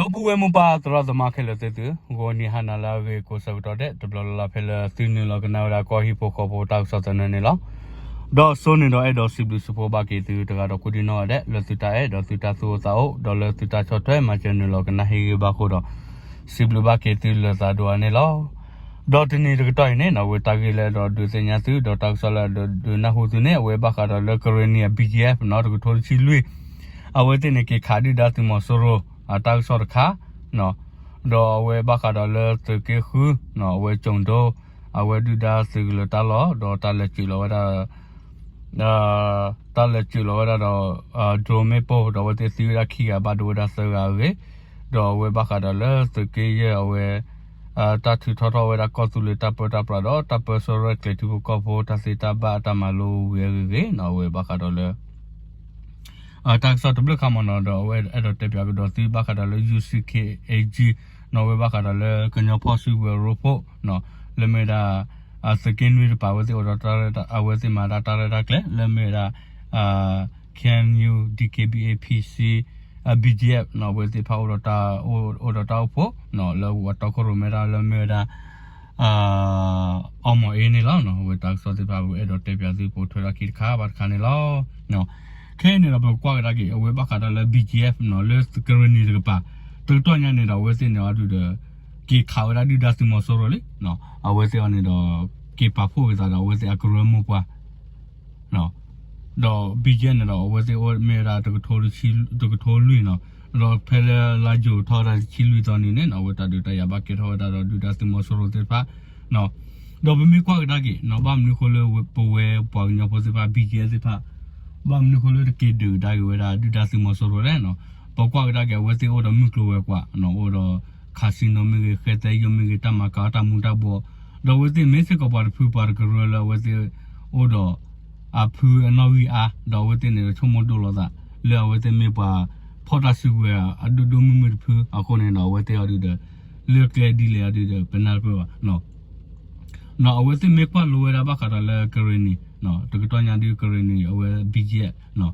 ဒီပုၢ်ဝဲၢ်မိၢ်ပၢ်သရၣ်သမါခဲလၢာ်သ့ၣ်သု, ဂီၤနံၤဟါနၤလၢအဂ့ၤကိးဆၢကတီၢ်ဒဲး တဘျီလၢ်လၢ်ဖဲလၢသုနုာ်လီၤကနၣ်ဝဲဒၣ်ကီၢ်ဟံၣ်ဖိဃီဖိတၢ်ကစီၣ်သနၢၣ်န့ၣ်လီၤ. ဒီးစိန့ၣ်ဒီးအဲၣ်ဒိးစံးဘျုးစံးဖှိၣ်ဘၣ်က့ၤသုတဂၤဒီးကိးဒံနီၢ်ဂၤဒဲး လၢသုတၢ်အဲၣ်ဒီးသုတၢ်သူၣ်အိၣ်သးအိၣ် ဒီးလၢသုတၢ်ဆီၣ်ထွဲမၤစၢၤနုာ်လီၤကနၣ်ဟ့ၣ်ဂံၢ်ဘါအဃိဒီး စံးဘျုးဘၣ်က့ၤသုလၢသးဒိၣ်အါန့ၣ်လီၤ. ဒီးတနံၤတကတီၢ်အံၤန့ၣ် အဝဲတၢ်ဂ့ၢ်လၢအဲၣ်ဒိးဒုးသ့ၣ်ညါသု ဒီးတၢ်ကစီၣ်လၢအဲၣ်ဒိးဒုးနၢ်ဟူသုန့ၣ် အဝဲဘၣ်ဃးဒီးလၢကရ့ၣ်နံၤအ ဘီကၠံအ့ၣ် နီၤ တကထိတဆံလွံၢ် အဝဲသ့ၣ်န့ၣ်က့ၤခးဒုၣ်ဒါသုးမီၤစိရိၤ အတၢ်ကစီၣ်တခါ ဒီးအဝဲဘၣ်ဃးဒီးလၢသုးက့ဃု အဝဲကၠိၣ်ဒိ အဝဲဒုၣ်ဒါသုးကလၢၤတၢ်လီၢ် ဒီးတၢ်လဲၤစၢၤလီၤဝဲဒၣ် တၢ်လဲၤစၢၤလီၤဝဲဒၣ်ဒီး drone မ့ၣ်ပိၢ် ဒီးအဝဲသ့ၣ်သံဝဲဒၣ်ခံဂၤဘၣ်ဒိဝဲဒၣ်သၢဂၤအဂ့ၢ်, ဒီးအဝဲဘၣ်ဃးဒီးလၢသုးက့ယဲၢ်အဝဲ တၢ်ထုးထီၣ်ထီၣ်ဝဲဒၣ်ကီၢ်သူလ့ၤတၢ်ပၢတၢ်ပြးဒီး တၢ်ပၢဆှၢရဲၣ်ကျဲၤထံဖိကီၢ်ဖိတၢ်သ့တၢ်ဘၣ်တၢ်မၤလိဝဲအဂ့ၢ်ဂ့ၢ်နီၤ အဝဲဘၣ်ဃးဒီးလၢ တၢ်ကစီၣ်တဘျုးခါမ့ၢ်နီၤ ဒီးအဝဲအဲၣ်ဒိးတဲပၠးကဒီးသုဘၣ်ဃးဒီးလၢ ယူၣ်စံၣ်ခ့ၣ်အ့ၣ်ကၠံ နီၤ အဝဲဘၣ်ဃးဒီးလၢကညီဖီၣ်စုကဝဲၤရိဖှိၣ် လၢမ့ၢ်ဝဲဒၣ် သုးက့နွံတကပၤ အဝဲသ့ၣ်အိၣ်ဒီးတၢ်ရဲၣ်တၢ် အဝဲသ့ၣ်မၤတၢ်ရဲၣ်တၢ်ကျဲၤ လၢမ့ၢ်ဝဲဒၣ် ခ့ၣ်အဲၣ်ယူၣ် ဒံၣ်ခ့ၣ်ဘံၣ်အ့ၣ် ဖံၣ်စံၣ် ဘံၣ်ကၠံအ့ၣ် နီၤ အဝဲသ့ၣ်တဖၣ်အိၣ်ဒီးတၢ်အိၣ်ဖှိၣ် လၢဝဲတီခိၣ်ရိၣ်မဲဒၣ်လၢမ့ၢ်ဝဲဒၣ် အီမီၤအ့န့ၣ်လီၤ. အဝဲတၢ်ကစီၣ်သ့ၣ်တဖၣ် ပအဲၣ်ဒိးတဲပၠးသု ပိာ်ထွဲထီၣ်ခံတခါဘၣ်တခါန့ၣ်လီၤ. ခဲအံၤန့ၣ်ဒီး ပကွၢ်ကဒါက့ၤ အဝဲဘၣ်ဃးဒီးလၢ ဘံၣ်ကၠံအ့ၣ် နီၤ လၢကရ့ၣ်နံၤတကပၤ တကတီၢ်ညါန့ၣ်ဒီး အဝဲသ့ၣ်န့ၣ်အီၤဒုးဒီး က့ၤခးဝဲဒၣ်ဒုၣ်ဒါသုးမီၤစိရိၤလံ အဝဲသ့ၣ်အီၤန့ၣ်ဒီး က့ၤပာ်ဖှိၣ်က့ၤသးဒီးအဝဲသ့ၣ်အကရၢမိၢ်ပှၢ် ဒီး ဘံၣ်ကၠံအ့ၣ် န့ၣ်ဒီး အဝဲသ့ၣ်အိၣ်မ့ၢ်ဝဲဒၣ် တကထိလွံၢ်နီၤ, ဒီးဖဲလၢလါယူၤထီၣ်ဝဲဒၣ်တဆံလွံၢ်သီနံၤန့ၣ်နီၤ အဝဲတၢ်ဒုးတၢ်ယၤဘၣ်ကဲထီၣ်ဝဲဒၣ်ဒီးဒုၣ်ဒါသုးမီၤစိရိၤသ့ၣ်တဖၣ် ဒီးပမ့ၢ်ကွၢ်ကဒါက့ၤနီၤ ဘၣ်မနုၤဃိလၢပဝဲပှၤကညီဖိသ့ၣ်တဖၣ် ဘံၣ်ကၠံအ့ၣ် သ့ၣ်တဖၣ် ဘၣ်မနုၤဃိလၢတက့ၤဒုးကဒါက့ၤဝဲဒၣ်ဒုၣ်ဒါသုးမီၤစိရိၤလဲၣ်နီၤ, ပကွၢ်ကဒါက့ၤ အဝဲသ့ၣ်အိၣ်ဒီးမုၢ်ကျိၤဝဲၤကွာ်နီၤ အိၣ်ဒီး casino မ့ၢ်ဂ့ၤ ဃဲသဲယိၣ်မ့ၢ်ဂ့ၤ တၢ်မၤကၤအီၣ်တၢ်မူၤတၢ်ဘှီး ဒီးအဝဲသ့ၣ်မ့ၢ်စ့ၢ်ကီးပှၤတဖုပှၤတကရၢလၢအဝဲသ့ၣ်အိၣ်ဒီး အဖုအနီၣ်ဂံၢ်အါ ဒီးအဝဲသ့ၣ်န့ၣ်ဒီးဆိကမိၣ်ဒိၣ်လိာ်သး လၢအဝဲသ့ၣ်မ့ၢ်ပှၤဖီၣ်တၢ်စုကဝဲၤအဒိၣ်ဒိၣ်မုၢ်မုၢ်တဖု အဃိန့ၣ်ဒီး အဝဲသ့ၣ်အီၤဒုးဒီး လၢကျဲဒ်လဲၣ်အီၤဒုးဒီး ပနၢ်တပၢၢ်ဘၣ် နီၤ အဝဲသ့ၣ်မ့ၢ်ကွၢ်လိဝဲဒၣ်ဘၣ်ဃးဒီးလၢကရ့ၣ်နံၤ တကတီၢ်ညါဒုးကရ့ၣ်နံၤ အဝဲ ဘံၣ်ကၠံအ့ၣ်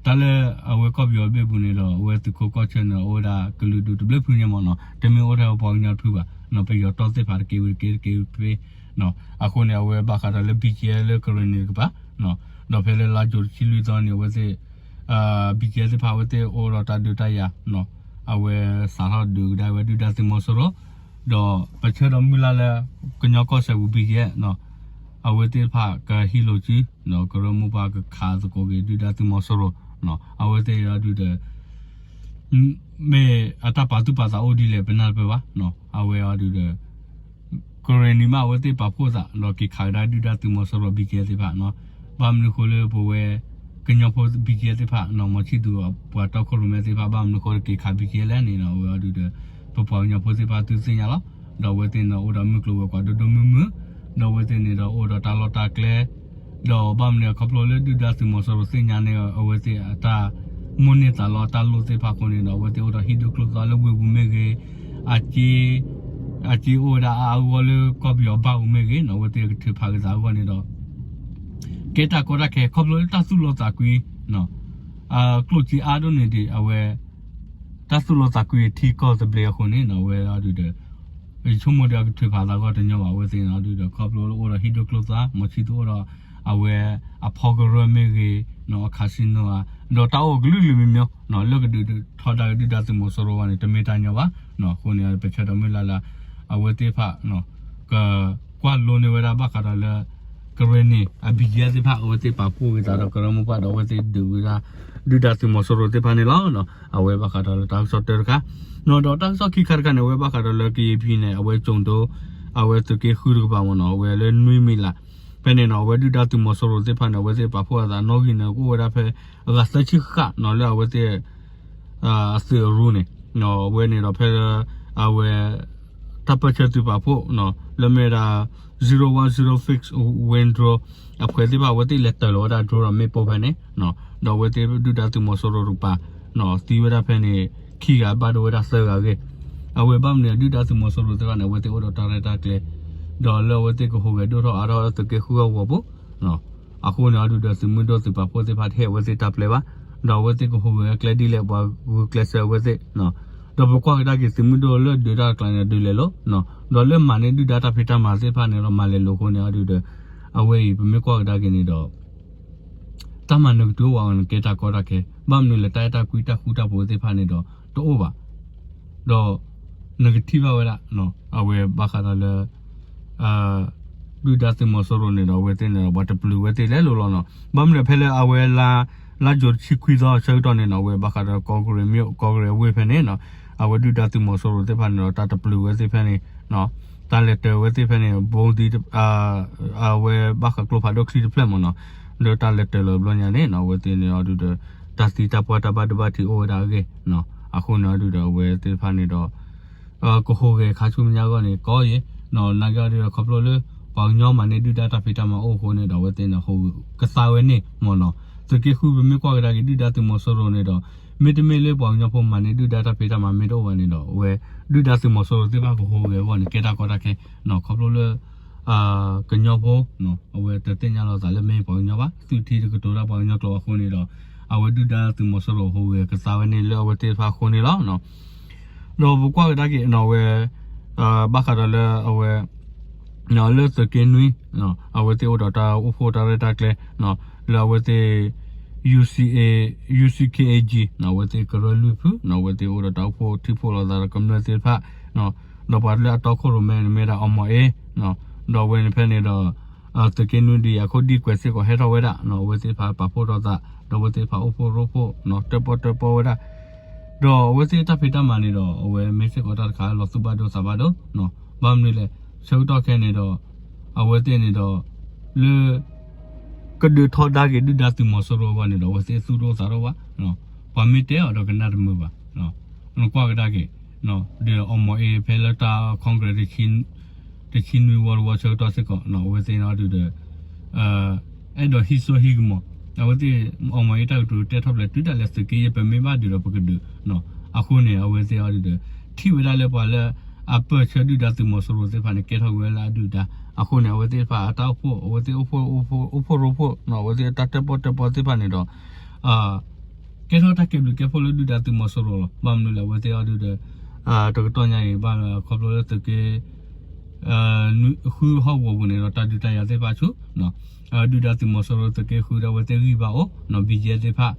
တၢ်လၢအဝဲကီၢ်ပယီၤဘ့ၣ်ပူၤန့ၣ်ဒီး အဝဲသုးခိးကီၢ်ဆၢန့ၣ် အိၣ်ဝဲဒၣ်ကလုာ်ဒူၣ်တဘျုးဖုညါမ့ၢ်နီၤ တမ့ၢ်အိၣ်ထဲပှၤကညီတဖုဘၣ် ပယီၤတီသ့ၣ်တဖၣ်တက့ၤဝံၤတက့ၤတက့ၤဖဲ အဃိန့ၣ် အဝဲဘၣ်ဃးဒီးလၢ ဘံၣ်ကၠံအ့ၣ် လၢကရ့ၣ်နံၤတကပၤ ဒီးဖဲလၢလါယူၤတဆံလွံၢ်သီန့ၣ် အဝဲသ့ၣ် ဘံၣ်ကၠံအ့ၣ် သ့ၣ်တဖၣ် အဝဲသ့ၣ်အိၣ်ဒီးတၢ်ဒုးတၢ်ယၤ အဝဲစးထီၣ်ဒုးကဒါဝဲဒုၣ်ဒါသုးမီၤစိရိၤ ဒီးပဆၢဒီးမုၢ်လၢ်လၢ ကညီကီၢ်စဲၣ်ပူၤ ဘံၣ်ကၠံအ့ၣ် အဝဲသ့ၣ်တဖၣ်ကဟံးလိာ်စု ကရၢမိၢ်ပှၢ်ကခးသကိးက့ၤဒုၣ်ဒါသုးမီၤစိရိၤ အဝဲသ့ၣ်အီၤဒုးဒီး မ့ၢ်အတၢ်ပာ်သူၣ်ပာ်သးအိၣ်ဒ်လဲၣ် ပနၢ်တပၢၢ်ဘၣ် အဝဲအီၤဒုးဒီး ကရ့ၣ်နံၤမး အဝဲသ့ၣ်ပာ်ဖှိၣ်သး ဒီးက့ၤခးကဒါဒုၣ်ဒါသုးမီၤစိရိၤ ဘံၣ်ကၠံအ့ၣ် သ့ၣ်တဖၣ် ဘၣ်မနုၤဃိလၢပဝဲ ကညီဖိ ဘံၣ်ကၠံအ့ၣ် သ့ၣ်တဖၣ် မီၤဆံၣ်သူၤပှၤတီခိၣ်ရိၣ်မဲသ့ၣ်တဖၣ် ဘၣ်မနုၤဃိက့ၤခး ဘံၣ်ကၠံအ့ၣ် လဲၣ်န့ၣ် အဝဲအီၤဒုးဒီး ပပှၤကညီဖိသ့ၣ်တဖၣ်သုသ့ၣ်ညါလီၤ. ဒီးအဝဲသ့ၣ်န့ၣ်အိၣ်ဒီးမုၢ်ကျိၤဝဲၤကွာ်ဒိၣ်ဒိၣ်မုၢ်မုၢ် ဒီးအဝဲသ့ၣ်န့ၣ်ဒီးအိၣ်ဒီးတၢ်လီၢ်တၢ်ကျဲ ဒီးဘၣ်မနုၤခီဖျိလၢဒုၣ်ဒါသုးမီၤစိရိၤသ့ၣ်ညါန့ၣ် အဝဲသ့ၣ်အတၢ်မိၣ်န့ၢ်သးလီအတၢ်လိၣ်သ့ၣ်တဖၣ်အဃိန့ၣ်ဒီး အဝဲသ့ၣ်အိၣ်ဒီးဟံၣ်ဒိၣ်ကျိၣ်သွါလၢဝ့ၢ်ပူၤမ့ၢ်ဂ့ၤ, အက့ အက့အိၣ်ဝဲဒၣ်အါအါဂီၢ်ဂီၢ်လၢကီၢ်ပယီၤဘၣ်ပူၤမ့ၢ်ဂ့ၤနီၤ အဝဲသ့ၣ်ကထုးဖးက့ၤသးအဂီၢ်န့ၣ်ဒီး ကဲတၢ်ကီတၢ်ခဲ ခီဖျိလၢတၢ်သူၣ်လီသးကွံ ကျိၣ်စ့အါဒိၣ်န့ၢ်ဒံးအဝဲ တၢ်သူၣ်လီသးကွံအထံကီၢ်သဘျ့အဃိန့ၣ်နီၤ အဝဲအီၤဒုးဒီး ယဆိကမိၣ်ဒီးအကထုးဖးသးအဂီၢ်တညီဘၣ် အဝဲသ့ၣ်န့ၣ်အီၤဒုးဒီး ခီဖျိလၢအိၣ်ဒီးဟံၣ်ဒိၣ်ကျိၣ်သွါ မီၤဆံၣ်သူၤအိၣ်ဒီး အဝဲအဖီကရၢမ့ၢ်ဂ့ၤနီၤ အ casino ဧါ ဒီးတၢ်အိၣ်ကလုာ်ကလုာ်မံၤမံၤနီၤ လၢကဒုးထီဒါက့ၤဒုၣ်ဒါသုးမီၤစိရိၤဝဲန့ၣ် တမ့ၢ်တၢ်ညီဘၣ်နီၤ အဃိန့ၣ် ပဆၢဒီးမုၢ်လၢ်လၢ အဝဲသ့ၣ်တဖၣ် ကကွၢ်လိန့ၢ်ဝဲဒၣ်ဘၣ်ဃးဒီးလၢ ကရ့ၣ်နံၤ အ ဘံၣ်ကၠံအ့ၣ် သ့ၣ်တဖၣ် အဝဲသ့ၣ်ပာ်ဖှိၣ်က့ၤသးဒီးကရၢမိၢ်ပှၢ်ဒီး အဝဲသ့ၣ်ဒုးဝဲဒၣ် ဒုၣ်ဒါသုးမီၤစိရိၤသ့ၣ်တဖၣ်န့ၣ်လီၤ. အဝဲဘၣ်ဃးဒီးလၢတၢ်ကစီၣ်တၢတခါ ဒီးတၢ်ကစီၣ်ခံခါတခါန့ၣ် အဝဲဘၣ်ဃးဒီးလၢကယဲၢ်ဖံန့ၣ် အဝဲကၠိၣ်ဒိ အဝဲသုးက့ဃုတကပၤမ့ၢ်နီၤ အဝဲလၢနွံမံၤလး ဖဲန့ၣ်နီၤ အဝဲဒုၣ်ဒါသုးမီၤစိရိၤသ့ၣ်တဖၣ်န့ၣ် အဝဲသ့ၣ်ပာ်ဖှိၣ်အသးနီၣ်ဂံၢ်န့ၣ် ကအိၣ်ဝဲဒၣ်ဖဲ အဂၤသၢဆံဃၣ်နီၤ လၢအဝဲသ့ၣ် အသုးအရူန့ၣ် အဝဲန့ၣ်ဒီးဖဲလၢ အဝဲ တၢ်ပၢၢ်ဆၢသုးပာ်ဖှိၣ် လၢမ့ၢ်ဝဲဒၣ် zero one zero fixed wing drone အဖှဲးသ့ၣ်တဖၣ် အဝဲသ့ၣ်လဲၤတၢၤလီၤဝဲဒၣ် drone ဒီးမ့ၣ်ပိၢ်ဖဲန့ၣ် ဒီးအဝဲသ့ၣ်ဒုၣ်ဒါသုးမီၤစိရိၤတကပၤ သံဝဲဒၣ်ဖဲန့ၣ် ခံဂၤဘၣ်ဒိဝဲဒၣ်သၢဂၤအဂ့ၢ် အဝဲဘၣ်မနုၤဒုၣ်ဒါသုးမီၤစိရိၤသ့ၣ်တဖၣ်န့ၣ် အဝဲသ့ၣ်အိၣ်ဒီးတၢ်ရဲၣ်တၢ်ကျဲၤ ဒီးလၢအဝဲသ့ၣ်ကဟူးဂဲၤဒိၣ်ထီၣ်အါထီၣ်သုးက့ဃုအဂီၢ်ပူၤ အဃိန့ၣ် အဒုးဒီးသုးမုၢ်ဒိၣ်သုးပာ်ဖှိၣ်သ့ၣ်တဖၣ်တဟ့ၣ်အဝဲသ့ၣ်တၢ်ပျဲဘၣ် ဒီးအဝဲသ့ၣ်ကဟူးဂဲၤကျဲဒ်လဲၣ် ပှၤဂုာ်ကျဲးစၢးအဝဲသ့ၣ် ဒီးပကွၢ်ကဒါက့ၤသုးမုၢ်ဒိၣ်လၢဒုးတၢ်တကျါန့ၣ် ဒုးလဲၤလိၤ, ဒီးလၢမၤန့ၢ်ဒုၣ်ဒါတၢ်ဖံးတၢ်မၤသ့ၣ်တဖၣ်န့ၣ်ဒီး မၤလဲၤလိၤအဃိန့ၣ်အီၤဒုးဒီး အဝဲအံၤပမ့ၢ်ကွၢ်ကဒါက့ၤန့ၣ်ဒီး တၢ်မၤနၢၤကတုၤအိၣ်ဝဲအဂီၢ်န့ၣ် ကဲတၢ်ကီတၢ်ခဲ, ဘၣ်မနုၤလဲၣ် တၢ်အဲၣ်တၢ်ကွံတၢ်ဃူတၢ်ဖိးသ့ၣ်တဖၣ်န့ၣ်ဒီးတအိၣ်ဘၣ်. ဒီးနကထံၣ်ဘၣ်ဝဲဒၣ် အဝဲဘၣ်ဃးဒီးလၢ ဒုၣ်ဒါသုးမီၤစိရိၤန့ၣ်ဒီး အဝဲသ့ၣ်န့ၣ်ဒီး ပှၤတပျုာ်ဝဲသ့ၣ်လဲၤလိၤလီၤနီၤ. ဘၣ်မနုၤလဲၣ် ဖဲလၢအဝဲလါ လါယူၤတဆံခွံသီဆၢကတီၢ်န့ၣ်နီၤ အဝဲဘၣ်ဃးဒီးကီၢ်ကရ့ၣ်မ့ၢ် ကီၢ်ကရ့ၣ်အဝ့ၢ်ဖဲန့ၣ်နီၤ အဝဲဒုၣ်ဒါသုးမီၤစိရိၤသ့ၣ်တဖၣ်န့ၣ်ဒီး တၢ်တပျုာ်ဝဲသ့ၣ်ဖဲန့ၣ် တၢ်လဲၤတၢၤဝဲသ့ၣ်ဖဲန့ၣ် ဘိသံ အဝဲဘၣ်ဃးကျိဖးဒိၣ်ချံတဖျၢၣ်မ့ၢ်နီၤ လၢတၢ်လဲၤတၢၤလီၤဘျီညါန့ၣ်နီၤ အဝဲသ့ၣ်န့ၣ်အီၤဒုးဒီး တၢ်သံတၢ်ပှၢ်တၢ်ဘၣ်ဒိဘၣ်ထံးအိၣ်ဝဲဒၣ်အဂ့ၢ် အဃိန့ၣ်အီၤဒုးဒီး အဝဲသ့ၣ်တဖၣ်န့ၣ်ဒီး ကဟူးဂဲၤခါဆူမဲာ်ညါအဂီၢ်န့ၣ် ကီယဲ နာ်က့အီၤဒုးဒီး ခီဖျိလၢ ပှၤကညီမၤန့ၢ်ဒုၣ်ဒါတၢ်ဖံးတၢ်မၤအိၣ်အဃိန့ၣ်ဒီး အဝဲသ့ၣ်န့ၣ် ဟူးကသါဝဲန့ၣ်မ့ၢ်နီၤ. သုးက့ဃုပမ့ၢ်ကွၢ်ကဒါက့ၤဒုၣ်ဒါသုးမီၤစိရိၤန့ၣ်ဒီး မ့တမ့ၢ်လၢပှၤကညီဖိမၤန့ၢ်ဒုၣ်ဒါတၢ်ဖံးတၢ်မၤမ့ၢ်တအိၣ်ဘၣ်န့ၣ်ဒီး အဝဲ ဒုၣ်ဒါသုးမီၤစိရိၤသ့ၣ်တဖၣ်ကဟူးဂဲၤအဂီၢ်န့ၣ် ကဲတၢ်ကီတၢ်ခဲ ခီဖျိလၢ ကညီဖိ အဝဲတသ့ၣ်ညါလိာ်သးလၢမ့ၢ်ပှၤကညီဘၣ် သူၣ်ထံတကတိၤတၢ်ပှၤကညီကျိာ်အဃိန့ၣ်ဒီး အဝဲဒုၣ်ဒါသုးမီၤစိရိၤဟူးဂဲၤကသါဝဲန့ၣ်လၢအဝဲသ့ၣ်တဖၣ်အဃိန့ၣ်လီၤ. ဒီးပကွၢ်ကဒါက့ၤနီၤ အဝဲ ဘၣ်ဃးဒီးလၢအဝဲ လၢသုးက့နွံ အဝဲသ့ၣ်အိၣ်ဒီးတၢ်အိၣ်ဖှိၣ်တၢ်ရဲၣ်တၢ်ကျဲၤ လၢအဝဲသ့ၣ် UCA UCKAG အဝဲသ့ၣ်ကရၢလွံၢ်ဖု အဝဲသ့ၣ်အိၣ်ဒီးတၢ်အိၣ်ဖှိၣ်ထံၣ်ဖှိၣ်လိာ်သးဒီးကမျၢၢ်သ့ၣ်တဖၣ် ဒီးပှၤလၢအတီခိၣ်ရိၣ်မဲန့ၣ်မ့ၢ်ဒၣ် အီမီၤအ့ ဒီးအဝဲန့ၣ်ဖဲန့ၣ်ဒီး သုးက့နွံဒံးအခိၣ်ဒံကွဲးစ့ၢ်ကီးဟဲထီၣ်ဝဲဒၣ် အဝဲသ့ၣ်တဖၣ်ပာ်ဖှိၣ်ထီၣ်သး ဒီးအဝဲသ့ၣ်တဖၣ်အိၣ်ဖှိၣ်ရိဖှိၣ် တၢၣ်ပီၣ်တၢၣ်ပီဝဲဒၣ် ဒီးအဝဲသ့ၣ်တၢ်ဖံးတၢ်မၤန့ၣ်ဒီး အဝဲမ့ၢ်စ့ၢ်ကီးတၢ်တခါလီၤသူၣ်ဘၣ်ဒိသးဘၣ်ဒိ ဘၣ်မနုၤလဲၣ် ဆၢကတီၢ်ခဲအံၤန့ၣ်ဒီး အဝဲသ့ၣ်န့ၣ်ဒီး လၢ ကဒုးထီဒါက့ၤဒုၣ်ဒါသုးမီၤစိရိၤအဂီၢ်န့ၣ်ဒီး အဝဲသ့ၣ်သူၣ်ဒိၣ်သးဒိၣ်ဘၣ်, ပှၤမ့ၢ်တဲအီၤဒီးကနၣ်တမုာ်ဘၣ်, နကွၢ်ကဒါက့ၤ ဒီးအီမီၤအ့ဖဲလၢတၢ် Congress တဆံနွံဝီတဝီဆၢကတီၢ်စ့ၢ်ကီး အဝဲသ့ၣ်န့ၣ်အီၤဒုးဒီး အဲၣ်ဒိးဟံးစိဟံးကမီၤ, အဝဲသ့ၣ် အီမီၤအ့တၢ်ကတိၤတဲထီၣ်ဖျဲးတုၤဒၣ်လဲာ်သုးက့ယဲၢ် ပမ့ၢ်ဘၣ်ဒုးဒီးပကဒုး, အဃိန့ၣ် အဝဲသ့ၣ်အီၤဒုးဒီး ထံၣ်ဝဲဒၣ်လၢပှၤလၢအပၢၢ်ဆၢဒုၣ်ဒါသုးမီၤစိရိၤသ့ၣ်တဖၣ်န့ၣ် ကဲထီၣ်က့ၤဝဲလၢအဒုၣ်ဒါ, အဃိန့ၣ် အဝဲသ့ၣ်တဖၣ်အတၢ်အိၣ်ဖှိၣ် အဝဲသ့ၣ်အိၣ်ဖှိၣ် အိၣ်ဖှိၣ်ရိဖှိၣ် အဝဲသ့ၣ်အတၢ်တၢၣ်ပီၣ်တၢၣ်ပီသ့ၣ်တဖၣ်န့ၣ်ဒီး ကဲထီၣ်တၢ်ကဲဘျုးကဲဖှိၣ်လၢဒုၣ်ဒါသုးမီၤစိရိၤလီၤ. ဘၣ်မနုၤလဲၣ် အဝဲသ့ၣ်အီၤဒုးဒီး တကတီၢ်ညါအံၤ ဘၣ်ခီဖျိလၢသုးက့ ဃုဟီၣ်ကဝီၤပူၤန့ၣ်ဒီး တၢ်ဒုးတၢ်ယၤသ့ၣ်တဖၣ်ဆူၣ် ဒုၣ်ဒါသုးမီၤစိရိၤသုးက့ဃုဒီး အဝဲသ့ၣ်ဂံၢ်ဘါအိၣ် ဘံယဲသ့ၣ်တဖၣ်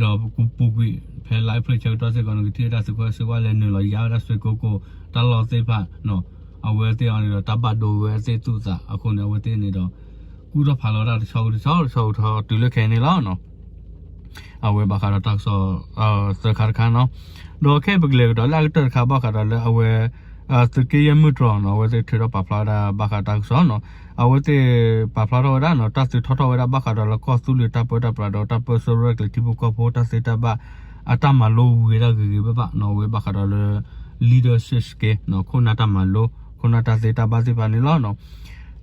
ဒီးပူၤကွံာ် ဖဲလါအ့ဖြ့ၣ်ဆၢကတီၢ်စ့ၢ်ကီး နကထံၣ်ဝဲဒၣ်သုးကီၢ်စ့ၢ်ဝါလဲၤနုာ်လီၤယါဝဲဒၣ်စွ့ကိကိၣ် တၢ်လီၢ်သ့ၣ်တဖၣ် အဝဲသ့ၣ်အီၤန့ၣ်ဒီး တၢ်ဘၣ်ဒိဝဲသ့ၣ်သူၣ်သးအဃိန့ၣ် အဝဲသ့ၣ်န့ၣ်ဒီး ကူၣ်ထီၣ်ဖးလီၤတၢ်တဆီတဆီတဆီတဆီတုၤလၢခဲအံၤန့ၣ်လီၤ. အဝဲဘၣ်ဃးဒီးတၢ်ကစီၣ် သၢခါတခါနီၤ, ဒီးခဲအံၤပကလဲၤကဒီးလၢအကတၢၢ်တခါ ဘၣ်ဃးဒီးလၢအဝဲ သုးက့ယဲၢ်မုၢ်တြီၤနီၤ အဝဲသ့ၣ်ထုးထီၣ်ပာ်ဖျါဝဲဒၣ်ဘၣ်ဃးတၢ်ကစီၣ်နီၤ, အဝဲသ့ၣ်ပာ်ဖျါထီၣ်ဝဲဒၣ်နီၤ တၢ်သုးထီၣ်ထီၣ်ဝဲဒၣ်ဘၣ်ဃးဒီးလၢကီၢ်သူလ့ၤတၢ်ပၢတၢ်ပြးဒီးတၢ်ပၢဆှၢရဲၣ်ကျဲၤထံဖိကီၢ်ဖိတၢ်သ့တၢ်ဘၣ် အတၢ်မၤလိဝံၤဝဲဒၣ်ဂ့ၤဂ့ၤဘၣ်ဘၣ်နီၤ အဝဲဘၣ်ဃးဒီးလၢ leadership skill နီၤ ခိၣ်နၢ်တၢ်မၤလိ ခိၣ်နၢ်တၢ်သ့တၢ်ဘၣ်သ့ၣ်တဖၣ်န့ၣ်လီၤ.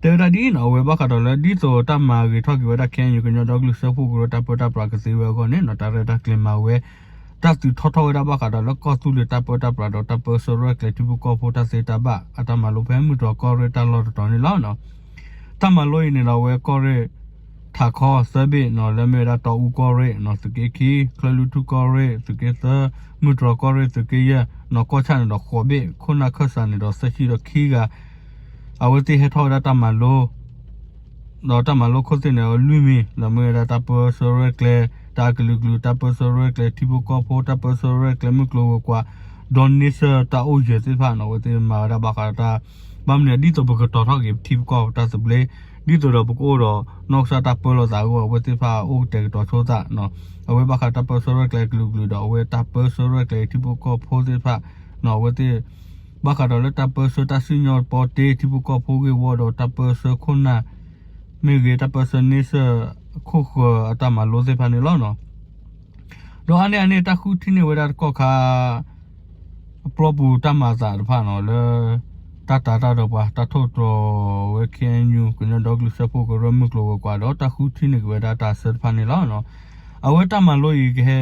တဲဝဲဒၣ်ဒ်အံၤနီၤ အဝဲဘၣ်ဃးဒီးလၢ ဒ်သိးတၢ်မၤဂ့ၤထီၣ်က့ၤဝဲဒၣ် ခဲအံၤ ကညီဒီကလုာ်စၢဖှိၣ်ကရၢတၢ်ပၢတၢ်ပြးကသ့ဝဲအဂီၢ်န့ၣ်နီၤ တၢ်ရဲၣ်တၢ်ကျဲၤမၤဝဲ တၢ်သုးထီၣ်ထီၣ်ဝဲဒၣ်ဘၣ်ဃးဒီးလၢကီၢ်သူလ့ၤတၢ်ပၢတၢ်ပြးဒီးတၢ်ပၢဆှၢရဲၣ်ကျဲၤထံဖိကီၢ်ဖိတၢ်သ့တၢ်ဘၣ် အတၢ်မၤလိဖဲမုၢ်တြီၤကီၢ်ရ့ၣ်တၢ်လီၢ်တတီၤန့ၣ်လီၤ. တၢ်မၤလိအံၤန့ၣ်ဒီး အဝဲကီၢ်ရ့ၣ် ထးခီသၢဘ့ၣ်နီၤ လၢမ့ၢ်ဝဲဒၣ်တီအူကီၢ်ရ့ၣ်နီၤ သုးက့ခံ ချၢၣ်လွံၢ်ထူၣ်ကီၢ်ရ့ၣ် သုးက့သၢ မုၢ်တြီၤကီၢ်ရ့ၣ် သုးက့ယဲၢ်နီၤ ကီၢ်ဆၣ်န့ၣ်ဒီးဃိးဘ့ၣ် ခိၣ်နၢ်ခၢၣ်စးန့ၣ်ဒီးသၢဆံဒီးခံဂၤ အဝဲသ့ၣ်ဟဲထီၣ်ဝဲဒၣ်တၢ်မၤလိ ဒီးတၢ်မၤလိခိၣ်သ့ၣ်န့ၣ် လွံၢ်မံၤ လၢမ့ၢ်ဝဲဒၣ်တၢ်ပၢဆှၢရဲၣ်ကျဲၤ တၢ်အကလုာ်ကလုာ် တၢ်ပၢဆှၢရဲၣ်ကျဲၤထံဖိကီၢ်ဖိ တၢ်ပၢဆှၢရဲၣ်ကျဲၤမုၢ်ကျိၤဝဲၤကွာ် ဒီးန့ဆၢၣ်တၢ်အိၣ်ယၢၤသ့ၣ်တဖၣ်နီၤ အဝဲသ့ၣ်မၤဝဲဒၣ်ဘၣ်ဃးတၢ် ဘၣ်မနုၤ ဒ်သိးပကတီၤထီၣ်က့ၤပထံပကီၢ်ပတၢ်သဘျ့ ဒ်သိးဒီးပကအိၣ်ဒီးနီၢ်ကစၢ်တၢ်ပၢလီၤသးအဂီၢ် အဝဲသ့ၣ်တဖၣ်အိၣ်ကတဲာ်ကတီၤဆိသး အဝဲဘၣ်ဃးတၢ်ပၢဆှၢရဲၣ်ကျဲၤအကလုာ်ကလုာ်ဒီး အဝဲတၢ်ပၢဆှၢရဲၣ်ကျဲၤထံဖိကီၢ်ဖိသ့ၣ်တဖၣ် အဝဲသ့ၣ် ဘၣ်ဃးဒီးလၢတၢ်ပၢဆှၢတၢ်စံၣ်ညီၣ်ပီတ့ထံဖိကီၢ်ဖိဂ့ၢ်ဝီဒီးတၢ်ပၢဆှၢခိၣ်နၢ် မ့ၢ်ဂ့ၤ တၢ်ပၢဆှၢန့ဆၢၣ်ခိၣ်ဃၢၤအတၢ်မၤလိသ့ၣ်တဖၣ်န့ၣ်လီၤ. ဒီးအါန့ၢ်အန့ၣ် တၢ်ဃုထံၣ်န့ၢ်ဝဲဒၣ်တကီၢ်ခါ အပျီပူၤတၢ်မၤသးတဖၣ်နီၤ လၢ တၢ်တာ်တၢ်ဒီးပှၤ တၢ်ထိၣ်သတြီၤဝဲ KNU ကညီဒီကလုာ်စၢဖှိၣ်ကရၢမုၢ်ကျိၤဝဲၤကွာ်ဒီး တၢ်ဃုထံၣ်န့ၢ်က့ၤဝဲဒၣ်တၢ်ဆၢတဖၣ်န့ၣ်လီၤ. အဝဲတၢ်မၤလိအံၤကဟဲ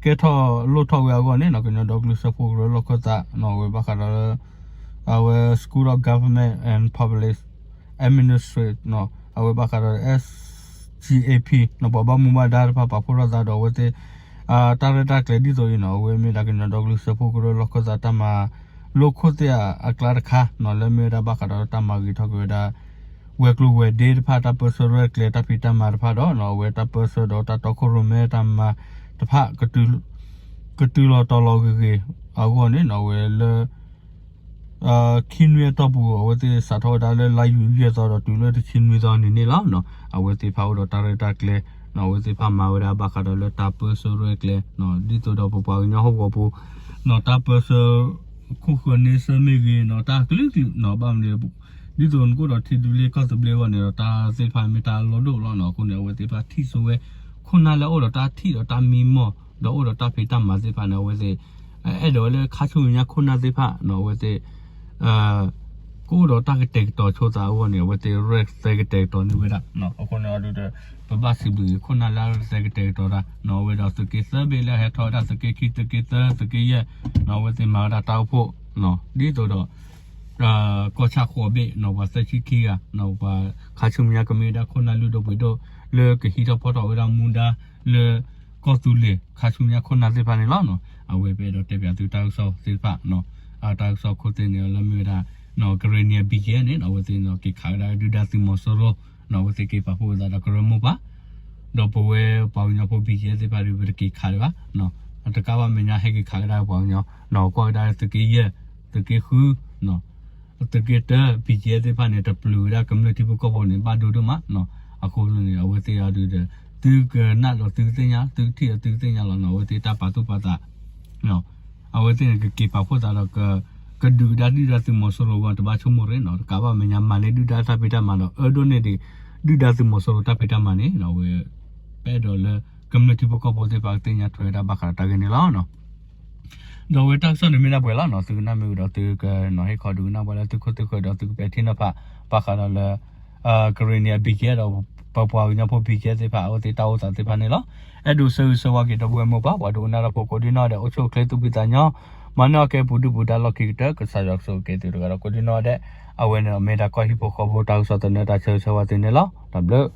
ကဲထီၣ်လိၣ်ထီၣ်ဝဲအဂီၢ်န့ၣ်နီၤ ကညီဒီကလုာ်စၢဖှိၣ်ကရၢလီၢ်ခၢၣ်သးနီၤ အဝဲဘၣ်ဃးဒီးလၢ အဝဲ School of Government and Public Administration နီၤ အဝဲဘၣ်ဃးဒီး SGAP နီၤ ပှၤဘၣ်မူဘၣ်ဒါတဖၣ်ပာ်ဖှိၣ်ထီၣ်သးဒီးအဝဲသ့ၣ် တၢ်ရဲၣ်တၢ်ကျဲၤဒ်သိးအံၤနီၤ အဝဲမ့ၢ်ဒၣ်ကညီဒီကလုာ်စၢဖှိၣ်ကရၢလီၢ်ခၢၣ်သးတၢ်မၤလိခိၣ်သ့ၣ်အကျါတခါနီၤ လၢမ့ၢ်ဝဲဒၣ်ဘၣ်ဃးဒီးတၢ်မၤဂ့ၤထီၣ်က့ၤဝဲဒၣ် ဝဲၤကျိၤဝဲၤဒ့တဖၣ် တၢ်ပၢဆှၢရဲၣ်ကျဲၤတၢ်ဖံးတၢ်မၤတဖၣ်ဒီးနီၤ အဝဲတၢ်ပၢဆှၢဒီးတၢ်တီခိၣ်ရိၣ်မဲတၢ်မၤတဖၣ် ကတုၤလီၤတီၤလီၤဂ့ၤဂ့ၤအဂီၢ်န့ၣ်နီၤ အဝဲလၢ ခံနွံအတီၢ်ပူၤ အဝဲသ့ၣ်စးထီၣ်ဝဲဒၣ်လၢလါယူၤယဲၢ်သီဒီးတုၤလၢတဆံနွံသီန့ၣ်န့ၣ်လီၤ. အဝဲသ့ၣ်တဖၣ်အိၣ်ဒီးတၢ်ရဲၣ်တၢ်ကျဲၤနီၤ အဝဲသ့ၣ်တဖၣ်မၤဝဲဒၣ်ဘၣ်ဃးဒီးလၢတၢ်ပၢဆှၢရဲၣ်ကျဲၤနီၤ ဒ်သိးဒီးပပှၤကညီဟီၣ်ကဝီၤပူၤနီၤ တၢ်ပၢဆှၢ ခိၣ်ဃၢၤန့ဆၢၣ်မ့ၢ်ဂ့ၤနီၤ တၢ်ကလုာ်ကလုာ်နီၤ ဘၣ်မနုၤ ဒ်သိးနကအိၣ်ဒီးထံဒူလ့ၢ်ကီၢ်သဘျ့အဂီၢ်န့ၣ်ဒီး တၢ်သ့ၣ်တဖၣ်မ့ၢ်တၢ်လီၢ်ဒိၣ်လီၤနီၤ အဃိန့ၣ် အဝဲသ့ၣ်တဖၣ်ထံၣ်ဆိဝဲ ခိၣ်နၢ်လၢအအိၣ်ဒီးတၢ်ထံၣ်ဒီးတၢ်မံမီၢ် ဒီးအိၣ်ဒီးတၢ်ဖံးတၢ်မၤသ့ၣ်တဖၣ်န့ၣ် အဝဲသ့ၣ် အဲၣ်ဒိးဝဲလၢခါဆူညါခိၣ်နၢ်သ့ၣ်တဖၣ်နီၤ အဝဲသ့ၣ် ကအိၣ်ဒီးတၢ်ကတဲာ်ကတီၤဆိသးအဂီၢ်န့ၣ် အဝဲသ့ၣ်ရဲၣ်သဲကတဲာ်ကတီၤန့ၢ်ဝဲဒၣ်နီၤ အဃိန့ၣ်အဒုဒီး ပဘၣ်စံးဘျုးဂ့ၤခိၣ်နၢ်လၢအရဲၣ်သဲကတဲာ်ကတီၤတၢ်နီၤ အဝဲဒီးသုးက့သၢဘ့ၣ်လၢဟဲထီၣ်ဝဲဒၣ်သုးက့ခံ သုးက့သၢ သုးက့ယဲၢ်နီၤ အဝဲသ့ၣ်မၤဝဲဒၣ်တၢ်အိၣ်ဖှိၣ်နီၤ ဒ်သိးဒီး ကီၢ်ဆၣ်ဃိးဘ့ၣ်နီၤ ပှၤသၢဆံခံဂၤနီၤ ပှၤခါဆူညါကမ့ၢ်ဝဲဒၣ်ခိၣ်နၢ်လုၢ်ဒိၣ်ပှ့ၤဒိၣ် လၢကဟံးထီၣ်ဖီၣ်ထီၣ်ဝဲဒၣ်မူဒါလၢ ကီၢ်သူလ့ၤခါဆူညါခိၣ်နၢ်သ့ၣ်တဖၣ်န့ၣ်လီၤ. အဝဲပအဲၣ်ဒိးတဲပၠးသုတၢ်ကစီၣ်သ့ၣ်တဖၣ်နီၤ တၢ်ကစီၣ်ခိၣ်သ့ၣ်န့ၣ်လၢမ့ၢ်ဝဲဒၣ် ကရ့ၣ်နံၣ်အ ဘံၣ်ကၠဲၣ် န့ၣ်နီၤ အဝဲသ့ၣ်န့ၣ်က့ၤခးဝဲဒၣ်ဒုၣ်ဒါသုးမီၤစိရိၤနီၤ အဝဲသ့ၣ်က့ၤပာ်ဖှိၣ်ဝဲသးဒီးကရၢမိၢ်ပှၢ် ဒီးပဝဲပှၤကညီဖိ ဘံၣ်ကၠဲၣ် သ့ၣ်တဖၣ်ဒီး ပတက့ၤခးလၢၤဘၣ်နီၤ တကးဘၣ်မဲာ်ညါဟဲက့ၤခးကဒါပှၤကညီနီၤ ကွၢ်ကဒါသုးက့ယဲၢ် သုးက့ဃုနီၤ သုးက့တၢ ဘံၣ်ကၠဲၣ် သ့ၣ်တဖၣ်န့ၣ် တပျုၤဝဲဒၣ်ကမျၢၢ်ထံဖိကီၢ်ဖိန့ၣ် ဘၣ်ဒိဒိၣ်မးနီၤ အဃိန့ၣ် အဝဲသ့ၣ်အဒုဒီး သုကနၣ်ဒီးသုကသ့ၣ်ညါ သုကထံၣ်ဒီးသုကသ့ၣ်ညါလီၤနီၤ အဝဲသ့ၣ်တၢ်ပာ်သူၣ်ပာ်သး အဝဲသ့ၣ်န့ၣ် ကက့ၤပာ်ဖှိၣ်သးဒီး ကဒုးကဒါဒုၣ်ဒါသုးမီၤစိရိၤအဂီၢ် တဘၣ်ဆိကမိၣ်ရ့နီၤ တကးဘၣ်မဲာ်ညါမၤန့ၢ်ဒုၣ်ဒါတၢ်ဖံးတၢ်မၤဒီး အၢဒိၣ်န့ၢ်ဒံး ဒုၣ်ဒါသုးမီၤစိရိၤတၢ်ဖံးတၢ်မၤန့ၣ် အဝဲ ပအဲၣ်ဒိးလၢ ကမျၢၢ်ထံဖိကီၢ်ဖိသ့ၣ်တဖၣ်ကသ့ၣ်ညါထွဲဝဲဒၣ်ဘၣ်ဃးဒီးတၢ်ဂ့ၢ်န့ၣ်လီၤ. ဒီးအဝဲတၢ်ကစီၣ်န့ၣ်မ့ၢ်ဒၣ်ပှဲၤလီၤနီၤ သုကနၣ်မ့ၢ်ဝံၤဒီးသုကနီၤဟ့ၣ်ခီဒုးကနၣ်ပှၤလၢသုခိၣ်သုဃၢၤဒီးသုကပဲာ်ထံနီၤဖး ဘၣ်ဃးဒီးလၢ ကရ့ၣ်နံၣ်အ ဘံၣ်ကၠဲၣ် ဒီး ပပှၤကညီဖိ ဘံၣ်ကၠဲၣ် သ့ၣ်တဖၣ် အဝဲသ့ၣ်တၢ်အိၣ်သးသ့ၣ်တဖၣ်န့ၣ်လီၤ. အဲၣ်ဒိးဆၢဂ့ၤဆၢဝါက့ၤဒီပုၢ်ဝဲၢ်မိၢ်ပၢ် ပှၤဒိကနၣ်တၢ်ဖိကိးဒံနီၢ်ဒဲး အိၣ်ဆူၣ်အိၣ်ချ့သူၣ်ဖှံသးညီ မၤန့ၢ်အီၣ်ကဲပူၤဒုၣ်ပူၤဒါလီၢ်ခံကတၢၢ် ကစၢ်ယွၤကဆိၣ်ဂ့ၤက့ၤသုတဂၤဒီးကိးဒံနီၢ်ဒဲး အဝဲန့ၣ်ဒီးမ့ၢ်ဒၣ်ကီၢ်ဟံၣ်ဖိဃီဖိတၢ်ကစီၣ်သနၢၣ်တၢ်ဆၢဂ့ၤဆၢဝါသုန့ၣ်လီၤ. တၢ်ဘျုး